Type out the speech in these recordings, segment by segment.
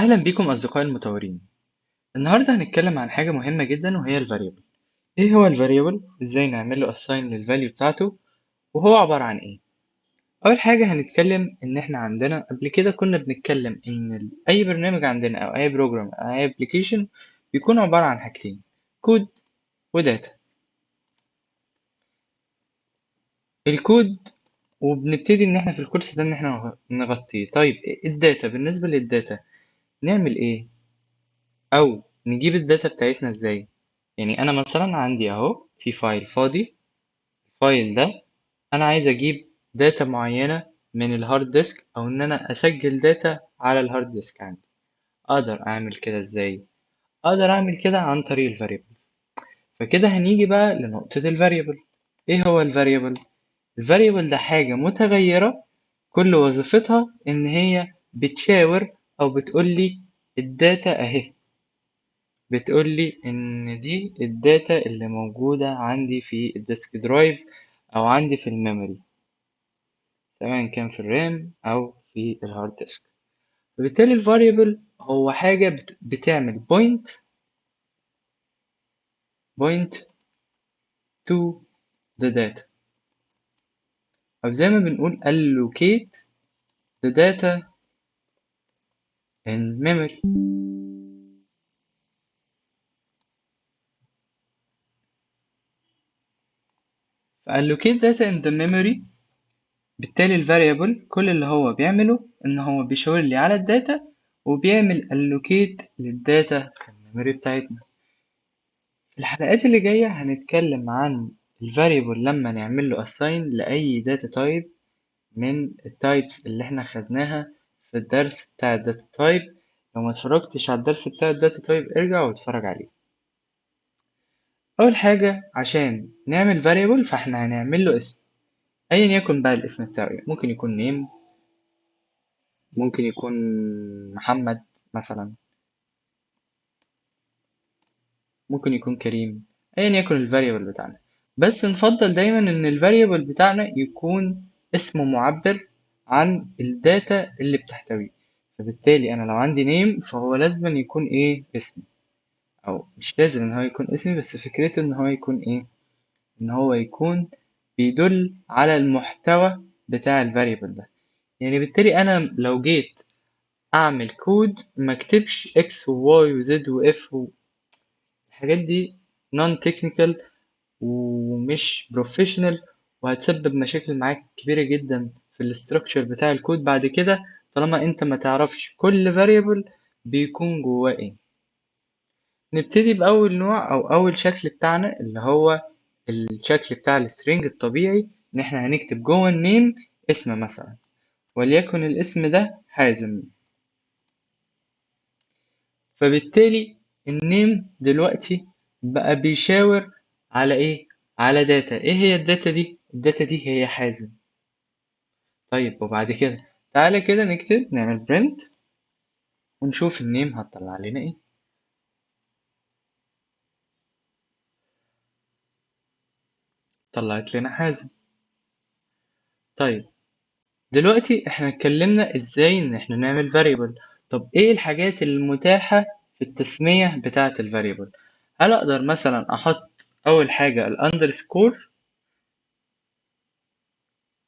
أهلا بكم أصدقائي المطورين. النهاردة هنتكلم عن حاجة مهمة جدا وهي ال variable. إيه هو ال variable؟ إزاي نعمل له assign لل value بتاعته؟ وهو عبارة عن إيه؟ أول حاجة هنتكلم إن إحنا عندنا قبل كده كنا بنتكلم إن أي برنامج عندنا أو أي program أو أي application بيكون عبارة عن حاجتين، code و data. ال code وبنبتدي إن إحنا في الكورس ده إن إحنا نغطيه. طيب ال data، بالنسبة لل data نعمل إيه؟ أو نجيب ال data بتاعتنا إزاي؟ يعني أنا مثلا عندي أهو في file فاضي، ال file ده أنا عايز أجيب data معينة من ال hard disk، أو إن أنا أسجل data على ال hard disk عندي. أقدر أعمل كده إزاي؟ أقدر أعمل كده عن طريق ال variable. فكده هنيجي بقى لنقطة ال variable. إيه هو ال variable؟ ال variable ده حاجة متغيرة كل وظيفتها إن هي بتشاور أو بتقول لي ال data أهي، بتقول لي إن دي ال data اللي موجودة عندي في ال disk drive أو عندي في ال memory، سواء كان في ال RAM أو في ال hard disk. فبالتالي ال variable هو حاجة بتعمل point to the data، أو زي ما بنقول allocate the data in memory. allocate data in the memory، بالتالي ال variable كل اللي هو بيعمله إن هو بيشاور لي على ال data وبيعمل allocate لل data في ال memory بتاعتنا. في الحلقات اللي جاية هنتكلم عن ال variable لما نعمل له assign لأي data type من ال types اللي احنا خدناها في الدرس بتاع ال data type. لو ما اتفرجتش على الدرس بتاع ال data type ارجع واتفرج عليه. أول حاجة عشان نعمل variable فاحنا هنعمل له اسم، أيا يكن بقى الاسم بتاعه إيه. ممكن يكون name، ممكن يكون محمد مثلا، ممكن يكون كريم، أيا يكن ال variable بتاعنا. بس نفضل دايما إن ال variable بتاعنا يكون اسمه معبر عن ال data اللي بتحتويه. فبالتالي أنا لو عندي name فهو لازم يكون إيه؟ اسمي، أو مش لازم إن هو يكون اسمي، بس فكرته إن هو يكون إيه؟ إن هو يكون بيدل على المحتوى بتاع ال variable ده. يعني بالتالي أنا لو جيت أعمل كود ما اكتبش X و Y و Z و F و الحاجات دي non technical ومش professional، وهتسبب مشاكل معاك كبيرة جدا في ال structure بتاع الكود بعد كده، طالما انت ما تعرفش كل variable بيكون جواه ايه. نبتدي بأول نوع أو أول شكل بتاعنا اللي هو الشكل بتاع ال string الطبيعي، إن إحنا هنكتب جوه ال name اسم مثلا، وليكن الاسم ده حازم. فبالتالي ال name دلوقتي بقى بيشاور على إيه؟ على data. إيه هي ال data دي؟ ال data دي هي حازم. طيب وبعد كده تعالى كده نكتب، نعمل print ونشوف ال name هتطلع لنا إيه. طلعت لنا حازم. طيب دلوقتي احنا اتكلمنا ازاي ان احنا نعمل variable. طب ايه الحاجات المتاحة في التسمية بتاعة ال variable؟ هل اقدر مثلا احط اول حاجة ال underscore؟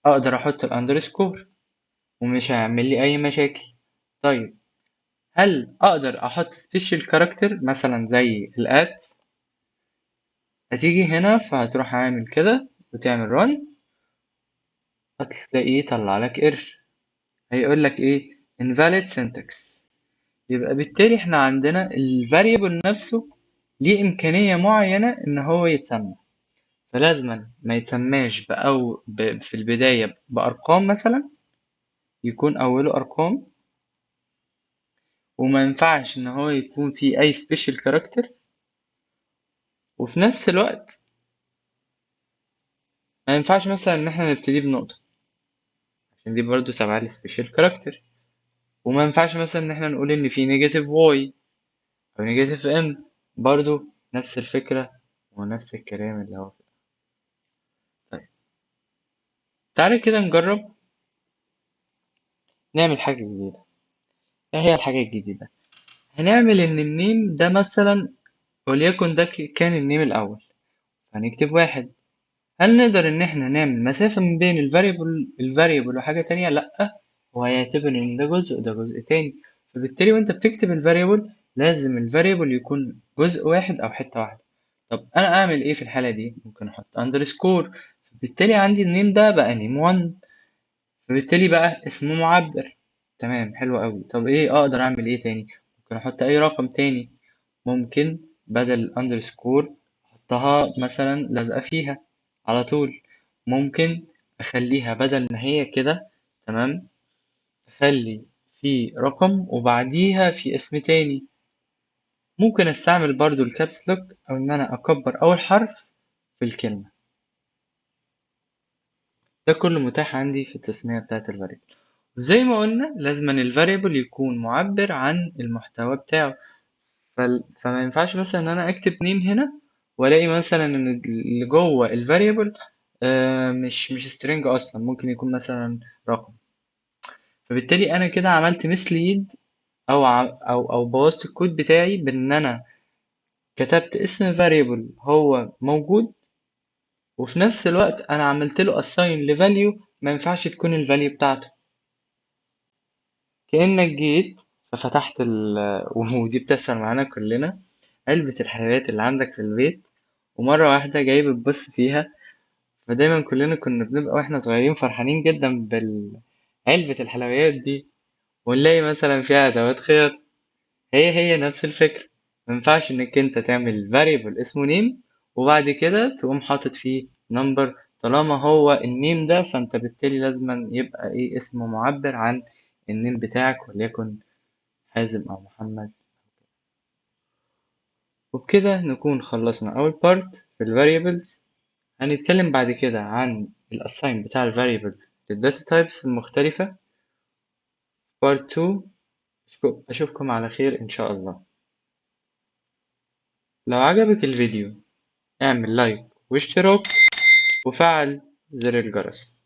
اقدر احط ال underscore ومش هيعمل لي اي مشاكل. طيب هل اقدر احط special character مثلا زي ال at؟ هتيجي هنا فهتروح عامل كده وتعمل run، هتلاقيه طلع لك error، هيقول لك ايه؟ invalid syntax. يبقى بالتالي احنا عندنا ال variable نفسه ليه امكانية معينة ان هو يتسمى، فلازما ما يتسماش في البداية بارقام مثلا، يكون اوله ارقام، وما ينفعش ان هو يكون فيه اي special character، وفي نفس الوقت ما ينفعش مثلا ان احنا نبتدي بنقطة عشان دي برضو تبع ال special character، وما ينفعش مثلا ان احنا نقول ان في negative y او negative m، برضو نفس الفكرة ونفس الكلام اللي هو. طيب تعالى كده نجرب نعمل حاجة جديدة. ايه هي الحاجة الجديدة؟ هنعمل ان ال name ده مثلا وليكن ده كان ال name الاول، هنكتب 1. هل نقدر ان احنا نعمل مسافة من بين ال variable وحاجة تانية؟ لا، هو هيعتبر ان ده جزء وده جزء تاني، فبالتالي وانت بتكتب ال variable لازم ال variable يكون جزء واحد او حتة واحدة. طب انا اعمل ايه في الحالة دي؟ ممكن احط underscore، فبالتالي عندي ال name ده بقى name 1، فبالتالي بقى اسمه معبر. تمام، حلو قوي. طب ايه اقدر اعمل ايه تاني؟ ممكن احط اي رقم تاني، ممكن بدل underscore احطها مثلا لازقة فيها على طول، ممكن اخليها بدل ما هي كده، تمام، اخلي في رقم وبعديها في اسم تاني. ممكن استعمل برضو ال caps lock او ان انا اكبر اول حرف في الكلمة. ده كله متاح عندي في التسمية بتاعت ال variable. وزي ما قلنا لازم ال variable يكون معبر عن المحتوى بتاعه، فما ينفعش مثلا ان انا اكتب name هنا والاقي مثلا ان اللي جوه ال variable، مش string اصلا، ممكن يكون مثلا رقم. فبالتالي انا كده عملت mislead او بوظت الكود بتاعي بان انا كتبت اسم variable هو موجود، وفي نفس الوقت انا عملت له assign ل value ما ينفعش تكون ال value بتاعته. كأنك جيت ففتحت ودي بتحصل معانا كلنا، علبة الحلويات اللي عندك في البيت، ومرة واحدة جاي بتبص فيها. فدايما كلنا كنا بنبقى واحنا صغيرين فرحانين جدا بعلبة الحلويات دي، ونلاقي مثلا فيها أدوات خياطة. هي نفس الفكرة، ما ينفعش انك انت تعمل variable اسمه name وبعد كده تقوم حاطط فيه number. طالما هو ال name ده فانت بالتالي لازما يبقى ايه اسمه معبر عن ال name بتاعك، وليكن حازم او محمد. وبكده نكون خلصنا اول part في ال variables. هنتكلم بعد كده عن ال assign بتاع ال variables لل data types المختلفة. part 2. أشوفكم على خير إن شاء الله. لو عجبك الفيديو اعمل like واشتراك وفعل زر الجرس.